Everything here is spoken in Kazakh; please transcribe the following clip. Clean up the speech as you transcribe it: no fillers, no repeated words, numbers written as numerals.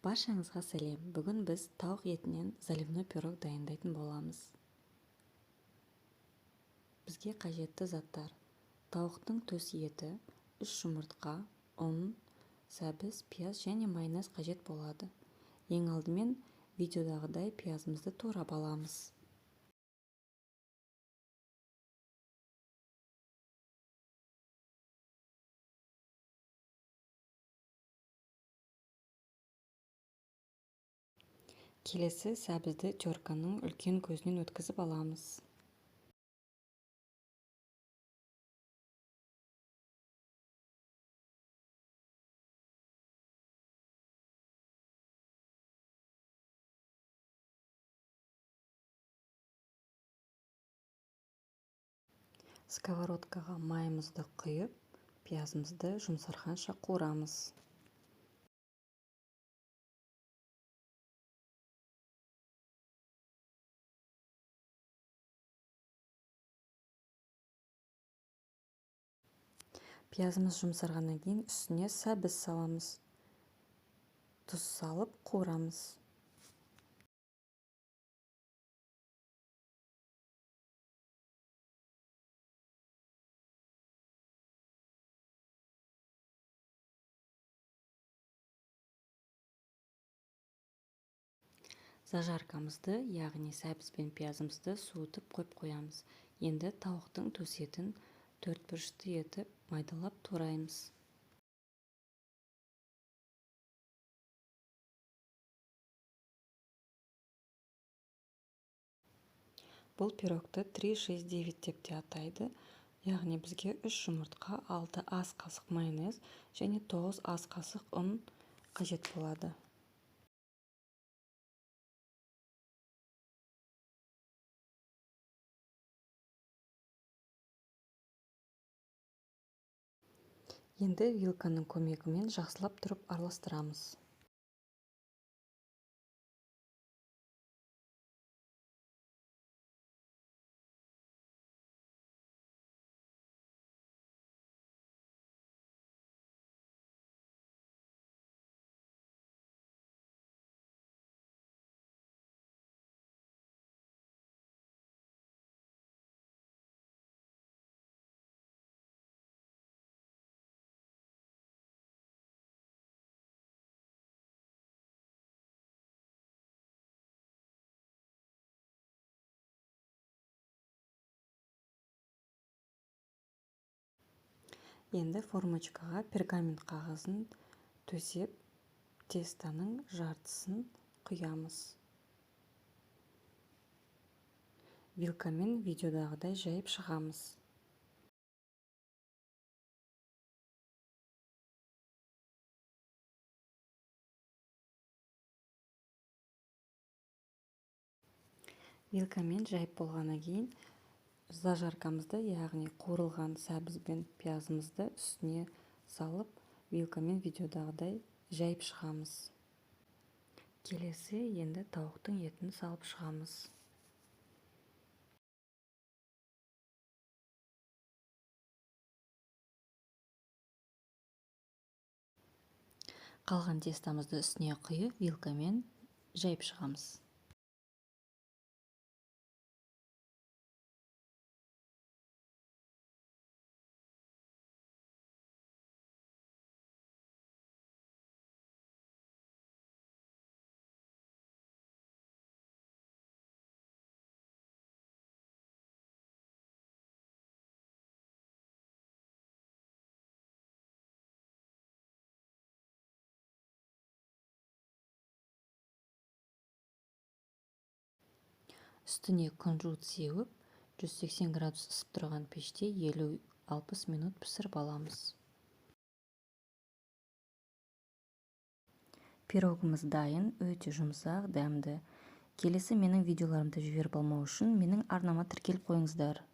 Баршаңызға сәлем! Бүгін біз тауық етінен заливной пирог дайындайтын боламыз. Бізге қажетті заттар: тауықтың төс еті, 3 жұмыртқа, ұн, сәбіз, пияз және майонез қажет болады. Ең алдымен видеодағыдай пиязымызды турап аламыз. Келесі сәбізді терканың үлкен көзінен өткізіп аламыз. Сковородкаға майымызды құйып, пиязымызды жұмсарғанша қуырамыз. Пиязымыз жұмсарғаннан кейін үстіне сәбіз саламыз. Тұз салып қуырамыз. Зажаркамызды, яғни сәбіз бен пиязымызды суытып қойып қоямыз. Енді тауықтың төс етін төрт бұрышты етіп майдалап тураймыз. Бұл пирогты 3-6-9 деп те атайды. Яғни бізге 3 жұмыртқа, 6 ас қасық майонез және 9 ас қасық ұн қажет болады. Енді вилканың көмегімен жақсылап тұрып араластырамыз. Енді формочкаға пергамент қағазын төсеп, тестаның жартысын құямыз. Вилкамен видеодағыдай жайып шығамыз. Вилкамен жайып болғаннан кейін зажаркамызды, яғни қуырылған сәбіз бен пиязымызды үстіне салып, вилкамен видеодағыдай жайып шығамыз. Келесі енді тауықтың етін салып шығамыз. Қалған тестамызды үстіне құйып, вилкамен жайып шығамыз. Үстіне күнжут сеуіп, 180 градус ысып тұрған пеште 50-60 минут пісіріп аламыз. Пирогымыз дайын, өте жұмсақ, дәмді. Келесі менің видеоларымды жіберіп алмау үшін менің арнама тіркеліп қойыңыздар.